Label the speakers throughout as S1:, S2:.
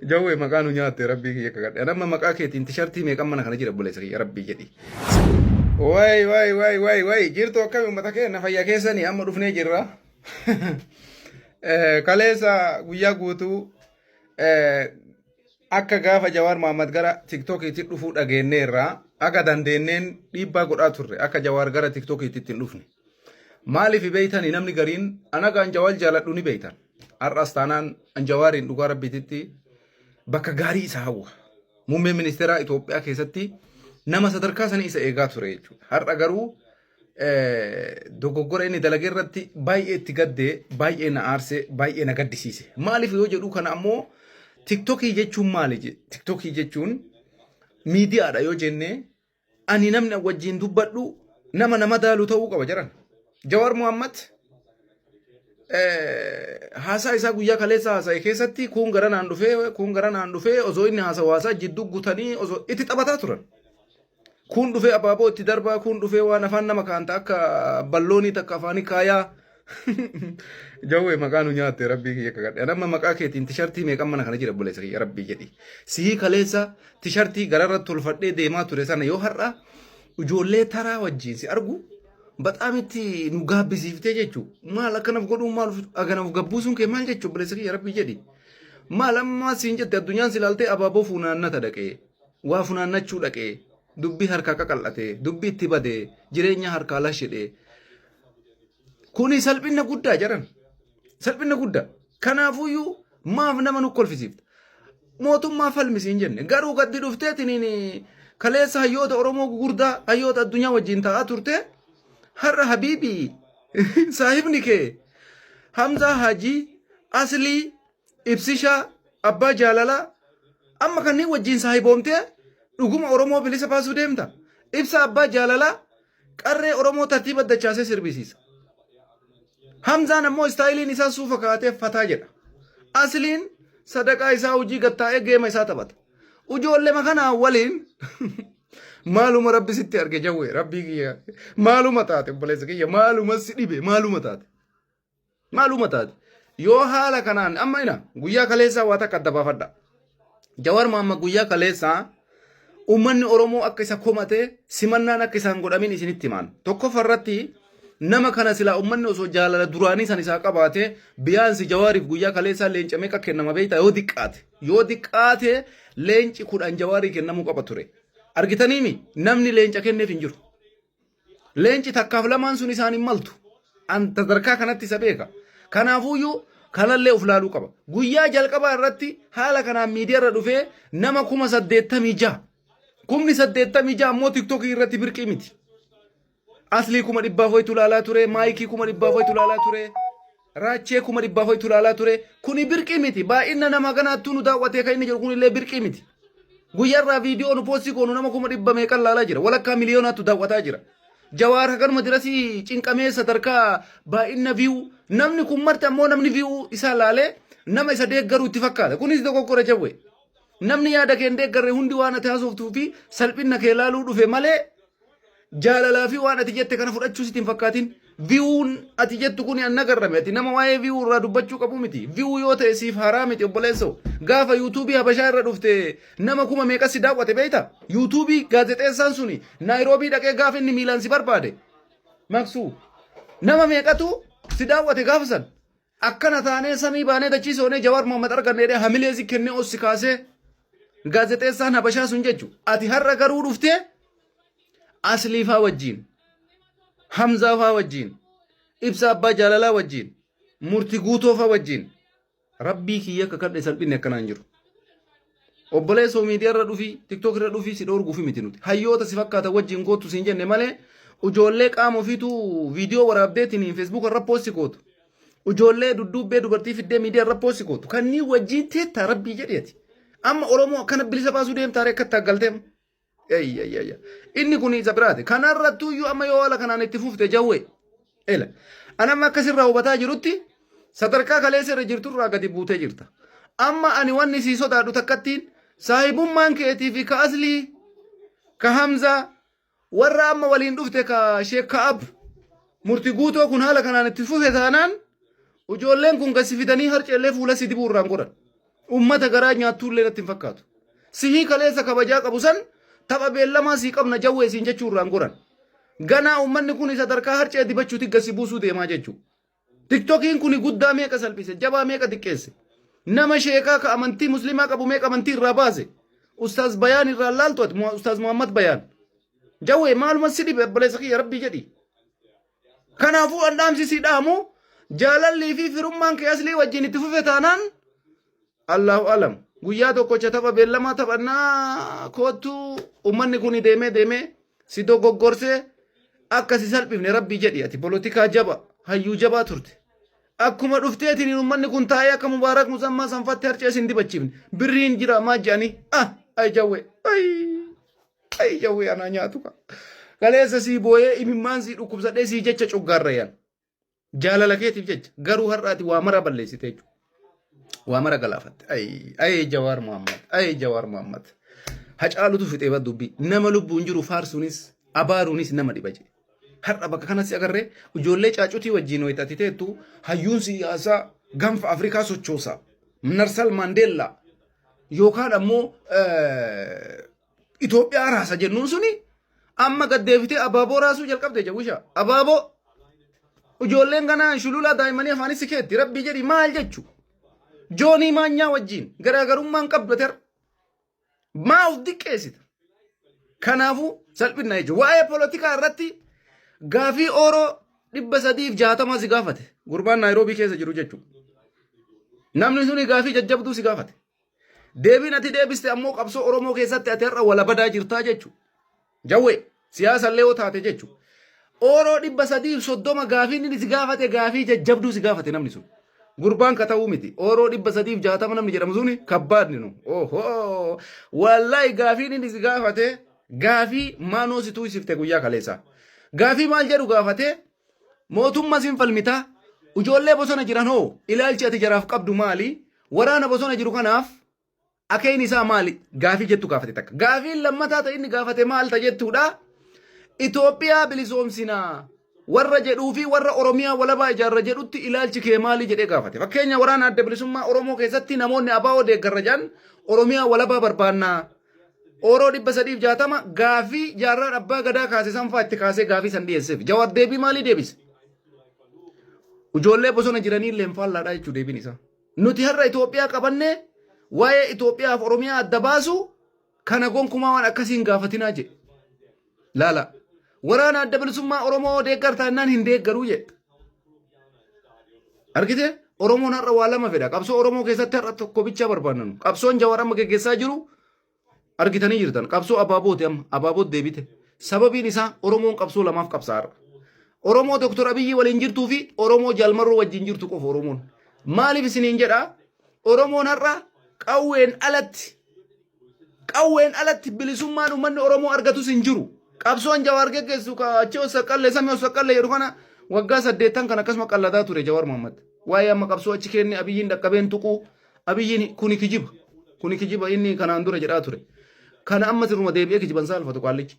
S1: Jawwee maqaa nu nyaatte rabbii kiyya kakadhe. Ani amma maqaa keetiin tishartii meeqan mana kana jira obboleessa kiyya rabbii jedhi. Wayi wayi wayi wayi wayi jirtu akkami uummata keenya fayyaa keessanii amma dhufnee jirra. Kaleessa guyyaa guutuu akka gaafa Jawaar Mohaammed gara tiktookiitti dhufuu dhageenyeerra akka dandeenneen dhiibbaa godhaa turre akka Jawaar gara tiktookiitti hin dhufne. Maaliif beeytanii namni gariin anagaan Jawaar jaaladhu ni beeytan. Har'as taanaan an Jawaariin dhugaa rabbiititti bakka gaarii isa hawwa. Muummee ministeeraa Itoophiyaa keessatti nama sadarkaa sanii isa eegaa ture jechuudha. Har'a garuu dogoggora inni dalage irratti baay'ee itti gaddee baay'ee na aarse baay'ee na gaddisiise. Maaliif yoo jedhu kana ammoo tiktokii jechuun maali? Tiktokii jechuun miidiyaadha yoo jenne ani namni wajjin dubbadhu nama nama daalu ta'uu qaba jedhan. Jawaar Mohaammed haasaa isaa guyyaa kaleessa haasa'e keessatti kuun gara naan dhufee kuun gara naan dhufee osoo inni haasa'u haasaa jidduu gutanii osoo itti taphataa turan. Kuun dhufee abaaboo itti darbaa kuun dhufee waan afaan nama kaanta akka balloonii takka afaanii kaayaa. Jawwee maqaa nu nyaatte rabbii kiyya kakadhe. Ani amma maqaa keetiin tishartii meeqan mana kana jira obboleessa kiyya rabbii jedhi. Sihii kaleessa tishartii gararra tolfadhee deemaa ture sana yoo har'a ijoollee taraa wajjin si argu baxaam itti nu gaabbisiiftee jechuu. Maal akkanaf godhuun maal akkanaf gabbuusuun kee maal jechuu obboleessa kiyya rabbii jedhi. Maal amma siin jette addunyaan si ilaaltee abaaboo funaannata dhaqee waa funaannachuu dhaqee dubbii harkaa qaqal'ate dubbii itti bade jireenya harkaa lashidhe. Kuni salphinna guddaa jedhan. Salphinna guddaa. Kanaafuyyuu maaf nama nu kolfisiifta? Mootummaa falmisi hin jenne. Garuu gaddi dhufteetiniin kaleessa hayyoota Oromoo gugurdaa hayyoota addunyaa wajjin taa'aa turte har'a habiibii saahibni kee Hamzaa Hajii Aslii Ibsishaa Abbaa Jaalalaa amma kanneen wajjin saahiboomtee dhuguma Oromoo bilisa baasuu deemta. Ibsa Abbaa Jaalalaa Qarree Oromoo tartiiba dachaasee sirbisiisa. Hamzaan ammoo istaayiliin isaa suufa kaa'atee fataa jedha. Asliin sadaqaa isaa hojii gattaa'ee geema isaa taphata. Ijoollema kanaa waliin maaluma rabbi sitti arge jawwee rabbii kiyya maaluma taate obboleessa kiyya maaluma si dhibe maaluma taate. Maaluma taate? Yoo haala kanaan amma ina guyyaa kaleessaa waa takka adda baafadha. Jawar Mohammad guyyaa kaleessaa uummanni Oromoo akka isa komate simannaan akka isaan godhamin isinitti himaan. Tokkoffaa irratti nama kana silaa uummanni osoo jaalala duraanii san isaa qabaate biyaansi Jawaariif guyyaa kaleessaa leenca meeqa kennama beektaa yoo diqqaate. Yoo diqqaate leenci 10 Jawaarii kennamuu qaba ture. Argitaniimi namni leenca kenneef hin jiru. Leenci takkaaf lamaan sun isaan hin maltu. An sadarkaa kanatti isa beeka. Kanaafuyyuu kanallee of laaluu qaba. Guyyaa jalqabaa irratti haala kanaan miidiyaa irra dhufee nama 86,000. 86,000 ammoo tiktookii irratti birqii miti. Aslii 400,000 wayitu ilaalaa ture, maayikii 400,000 wayitu ilaalaa ture, raachee 400,000 wayitu ilaalaa ture. Kuni birqii miti. Baay'ina nama kanaattuu nu daawwatee kan inni jedhu kunillee birqii miti. Guyyaarraa viidiyoo nu poostii goonu nama 100,000 meeqan laalaa jira. Walakkaa miliyoonaattu daawwataa jira. Jawaar haganuma dirasii cinqamee sadarkaa baay'ina viyuu namni kun marti ammoo namni viyuu isaa laalee nama isa deeggaru itti fakkaata. Kunis dogoggora jawwee. Namni yaada kee hin deeggarre hundi waan ati haasoftuu fi salphina kee laaluu dhufe malee jaalalaa fi waan ati jette kana fudhachuu sitti hin fakkaatin. Viyuun ati jettu kun an nagarrame ati nama waa'ee viyuu irraa dubbachuu qabu miti. Viyuu yoo ta'e siif haaraa miti obboleessoo. Gaafa yuutuubii Habashaa irra dhufte nama kuma meeqa si daawwate beekta? Yuutuubii gaazexeessaan suni Naayiroobii dhaqee gaafa inni miilaan si barbaade. Maksuu nama meeqatu si daawwate gaafa san? Akkana taanee samii baanee dachii soonee Jawaar Mohaammed arganne jedhee hamilee si kennee os si kaasee gaazexeessaan Habashaa sun jechu. Ati har'a garuu dhuftee Aslii faa wajjiin, Hamzaa faa wajjiin, Ibsa Abbaa Jaalalaa wajjiin, Murti Guutoo faa wajjiin rabbii kiyya akka kadhe salphinni akkanaan jiru. Obboleessoo miidiyaa irra dhufii, tiktok irra dhufii si dhoorguufi miti nuti. Hayyoota si fakkaatan wajjin kootu siin jenne malee ijoollee qaama ofiitu viidiyoo waraabdeetiin feesbuuk irra poosti gootu. Ijoollee dudduubbee dubartii fiddee miidiyaa irra poosti gootu. Kanneen wajjin teettaa rabbii jedheeti. Amma Oromoo akkana bilisa baasuu deemtaa akka itti aggalteem. Eeyyayya. Inni kun isa biraati. Kanarrattuu iyyuu amma yoo haala kanaan itti fufte jawwee. Ela. Ani amma akkasirraa hubataa jirutti sadarkaa kaleessa irra jirturraa gadi buutee jirta. Amma ani wanni sii sodaadhu takkattiin saahibummaan keetii fi ka Aslii ka Hamzaa warra amma waliin dhufte ka Sheek Ka'ab murti guutoo kun haala kanaan itti fufe taanaan ijoolleen kun gasi fidanii harceellee fuula si dibuu irraan godhan. Ummata garaa nyaattuullee natti hin fakkaatu. Sihii kaleessa kabajaa qabu san tapha beellamaa sii qabna jawwee siin jechuu irraan goran. Ganaa ummanni kun sadarkaa harcee dibachuuti gasi buusuu deemaa jechuu. Tiktokiin kun guddaa meeqa salphise, jabaa meeqa xiqqeesse. Nama sheekaa ka amantii musliimaa qabu meeqa amantii irraa baase. Ustaaz Bayaan irraa laaltu ati Ustaaz Muhammad Bayaan. Jawwee maaluma si dhibe obboleessa kiyya rabbii jedhi. Kanaafuu an dhaamsi si dhaamu jaalallii fi firummaan kee aslii wajjin itti fufe taanaan Allahu alam. Guyyaa tokkocha tapha beellamaa taphannaa koottu ummanni kun deemee deemee si dogoggorsee akka si salphifne rabbii jedhi ati polotikaa jaba hayyuu jabaa turte. Akkuma dhufteetiin ummanni kun taa'ee akka Mubaarak Musammaa sanfatti harcee sin dibachiifne birriin jira maa jedhanii ah ay jawwee ay ay jawwee anaa nyaatu ka. Kaleessa sii booyee imimmaan sii dhukkubsadhee sii jecha cuggaarra yan. Jaalala keetiif jecha garuu har'aati waa mara balleessite jechuudha. Waa mara galaafatte. Ay ay Jawaar Muhammad ay Jawaar Muhammad. Hacaalutu fixee bar dubbii. Nama lubbuun jiru faarsuunis abaaruunis nama dhiba jedhe. Har'a bakka kanatti agarree ijoollee caacutii wajjin wayita ati teettu hayyuun siyaasaa gaanfa Afrikaa sochoosa. Narsal Maandeellaa yookaan ammoo Itoophiyaa raasa jennuun suni amma gad deebitee abaaboo raasuu jalqabde jawwisha. Abaaboo ijoolleen ganaa shululaa daa'immanii afaanis si keetti rabbii jedhi maal jechu. Joonii maanyaa wajjin garaagarummaan qabdu ati har'a. Maa of diqqeessita? Kanaafuu salphinna jechuudha. Waa'ee polotikaa irratti gaafii ooroo 360 si gaafate. Gurbaan Naayiroobii keessa jiru jechuudha. Namni suni gaafii jajjabduu si gaafate. Deebiin ati deebiste ammoo qabsoo Oromoo keessatti ati har'a walabadaa jirtaa jechuudha. Jawwee siyaasa illee yoo taate jechuudha. Ooroo 330 gaafiin inni si gaafate gaafii jajjabduu si gaafate namni sun. Gurbaan ka ta'uu miti. Ooroo 360 namni jedhamu suni kabbaadni nu. Ohoo! Wallaahi gaafiin inni si gaafate gaafii maanoo si tuysifte guyyaa kaleessaa. Gaafii maal jedhu gaafate mootummaa sin falmitaa ijoollee bosona jiran hoo ilaalchi ati jaraaf qabdu maali? Waraana bosona jiru kanaaf Akeen isaa maali? Gaafii jettu gaafate takka. Gaafiin lammataa ta'e inni gaafate maal ta jettuudha? Itoophiyaa bilisoomsinaa warra jedhuu fi warra Oromiyaa walabaa ijaarra jedhutti ilaalchi kee maali jedhee gaafate. Fakkeenya waraana adda bilisummaa Oromoo keessatti namoonni ABO deeggarra jedhan Oromiyaa walabaa barbaannaa. Ooroo 360 gaafii jaarraan abbaa gadaa kaase sanfaa itti kaasee gaafii san dhiyeesseef. Jawaar deebii maalii deebise? Ijoollee bosona jiranii illee hin faallaadhaa jechuu deebiin isaa. Nuti har'a Itoophiyaa qabannee waa'ee Itoophiyaaf Oromiyaa adda baasu kana gonkumaa waan akkasii hin gaafatinaa jedhe. Laala. Waraana adda bilisummaa Oromoo deeggartaa jennaan hin deeggaruu jedhe. Argite? Oromoon har'a waa lama fedha. Qabsoo Oromoo keessatti har'a tokko bicha barbaannanu. Qabsoon Jawaar amma geggeessaa jiru argitanii jirtan. Qabsoo abaabooti amma. Abaaboot deebite. Sababiin isaa Oromoon qabsoo lamaaf qabsaa har'a. Oromoo Dr. Abiyyi waliin jirtuu fi Oromoo Jaalmarroo wajjin jirtu qofa Oromoon. Maaliif isiniin jedha? Oromoon har'a qawween alatti qawween alatti bilisummaan uummanni Oromoo argatus hin jiru. Qabsoon Jawaar geggeessu ka achi ossaqqallee samii ossaqqallee jedhu kana waggaa saddeettan kan akkasuma qalladaa ture Jawaar Mohammad. Waa'ee amma qabsoo achi kenne Abiyyiin dhaqqabeen tuquu Abiyyiin kuni kijiba. Kuni kijiba inni kanaan dura jedhaa ture. Kana amma sirruma deebi'ee kijiban saalfatu qaallichi.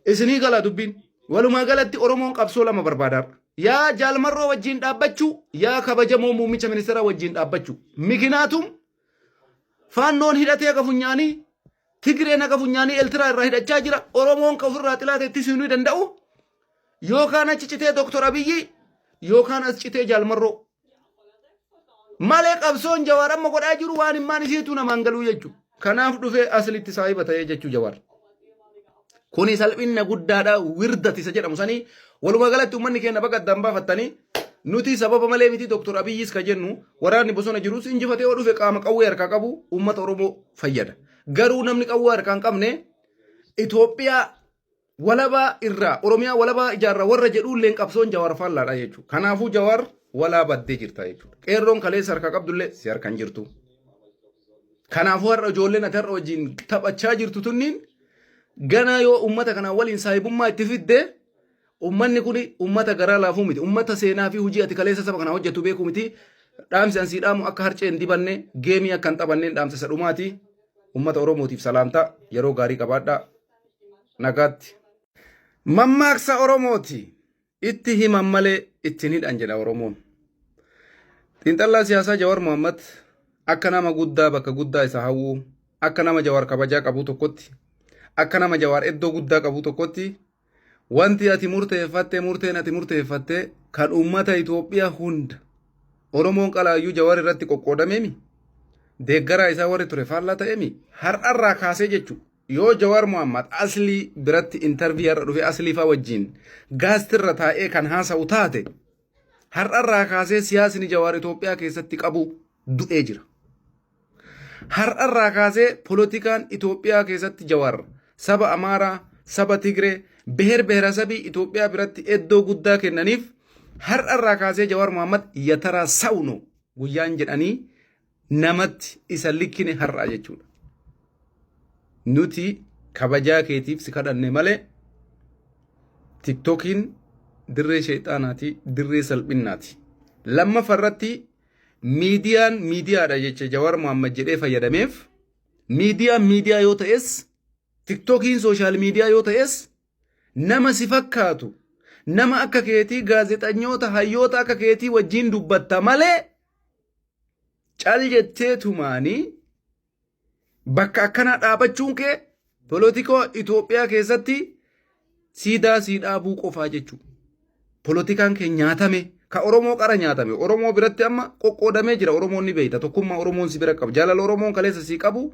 S1: Isinii galaa dubbiin. Walumaa galatti Oromoon qabsoo lama barbaadaarra. Yaa Jaalmarroo wajjin dhaabbachuu, yaa kabajamoo muummicha ministeeraa wajjin dhaabbachuu. Mikinaatum faannoon hidhatee haga funyaanii, Tigreen haga funyaanii Eeltiraa irraa hidhachaa jira. Oromoon ka ofirraa xilaata ittisuu ni danda'u. Yookaan achi citee Dooktor Abiyyi yookaan as citee Jaalmarroo. Malee qabsoon Jawaar amma godhaa jiru waan himmaan isiitu namaan galuu jechuudha. Kanaaf dhufee aslitti saahiba ta'ee jechuu Jawaar. Kuni salphinna guddaadha wirdati isa jedhamu sanii walumaa galatti uummanni keenya baga addaan baafattanii nuti sababa malee miti Dr. Abiyyis ka jennu waraanni bosona jirus injifatee yoo dhufe qaama qawwee harkaa qabu uummata Oromoo fayyada. Garuu namni qawwee harkaa hin qabne Itoophiyaa walabaa irraa Oromiyaa walabaa ijaarra warra jedhuulleen qabsoon Jawaar faallaadha jechuudha. Kanaafuu Jawaar walaa baddee jirta jechuudha. Qeerroon kaleessa harkaa qabdullee si harka hin jirtu. Kanaafuu har'a ijoolleen ati har'a wajjin taphachaa jirtu tunniin ganaa yoo uummata kanaa waliin saahibummaa itti fidde uummanni kun uummata garaa laafuu miti. Uummata seenaa fi hojii ati kaleessa saba kanaa hojjettu beekuu miti. Dhaamsi an sii dhaamu akka harcee hin dibanne geemii akka hin taphanneen dhaamsa isa dhumaati. Uummata Oromootiif salaamtaa yeroo gaarii qabaadhaa. Nagaatti. Mammaaksa Oromooti. Itti himan malee itti hin hidhan jedha Oromoon. Xiinxallaa siyaasaa Jawar Mohammad Akka nama guddaa bakka guddaa isa hawwuu, akka nama Jawaar kabajaa qabuu tokkotti, akka nama Jawaar iddoo guddaa qabuu tokkotti, wanti ati murteeffatte, murteen ati murteeffatte kan uummata Itoophiyaa hunda, Oromoon qalaayyuu Jawaar irratti qoqqoodameemi, deeggaraa isaa warri ture faallaa ta'eemi, har'arraa kaasee jechuudha. Yoo Jawaar Mohammad Aslii biratti intarvii har'a dhufe Aslii faa wajjin gaastirra taa'ee kan haasa'u taate, har'arraa kaasee siyaasni Jawaar Itoophiyaa keessatti qabu du'ee jira. Har'arraa kaasee polotikaan Itoophiyaa keessatti Jawaar saba Amaaraa, saba Tigree, beher beheresabii Itoophiyaa biratti iddoo guddaa kennaniif, har'arraa kaasee Jawaar Mohammad yataraa sawno guyyaan jedhanii namatti isa likkine har'aa jechuudha. Nuti kabajaa keetiif si kadhanne malee, TikTokiin dirree sheexaanaati, dirree salphinnaati. Lammaffaa irratti, miidiyaan miidiyaadha jecha Jawaar Mohammad jedhee fayyadameef, miidiyaan miidiyaa yoo ta'es, TikTokiin social media yoo ta'es, nama si fakkaatu, nama akka keetii, gaazexanyoota hayyoota akka keetii wajjin dubbatta malee, cal jettee tumaanii bakka akkanaa dhaabachuun kee polotikoo Itoophiyaa keessatti siidaa sii dhaabuu qofaa jechuudha. Polotikaan kee nyaatame, ka Oromoo qara nyaatame. Oromoo biratti amma qoqqoodamee jira. Oromoon ni beekta, tokkummaa Oromoon si bira qabu, jaalala Oromoon kaleessa si qabu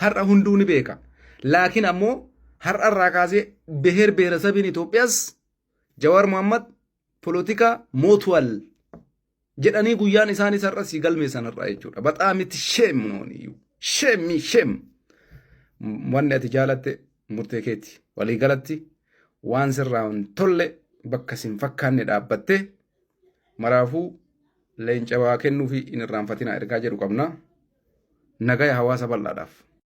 S1: har'a hunduu ni beeka. Laakiin ammoo har'a irraa kaasee beher beeresabiin Itoophiyaas Jawaar Mohammad polotikaa ሞቷል jedhanii guyyaan isaanis har'a si galmeessan har'a jechuudha. በጣም itti shame nooniyyuu. Shame, shame. Wanni ati jaalatte murtee keeti. Waliigalatti waan sirraa hin tolle bakka sin fakkaanne dhaabbatte, maraafuu leenca waa kennuu fi hin irraanfatina ergaa jedhu qabna. Nagaya hawaasa bal'aadhaaf.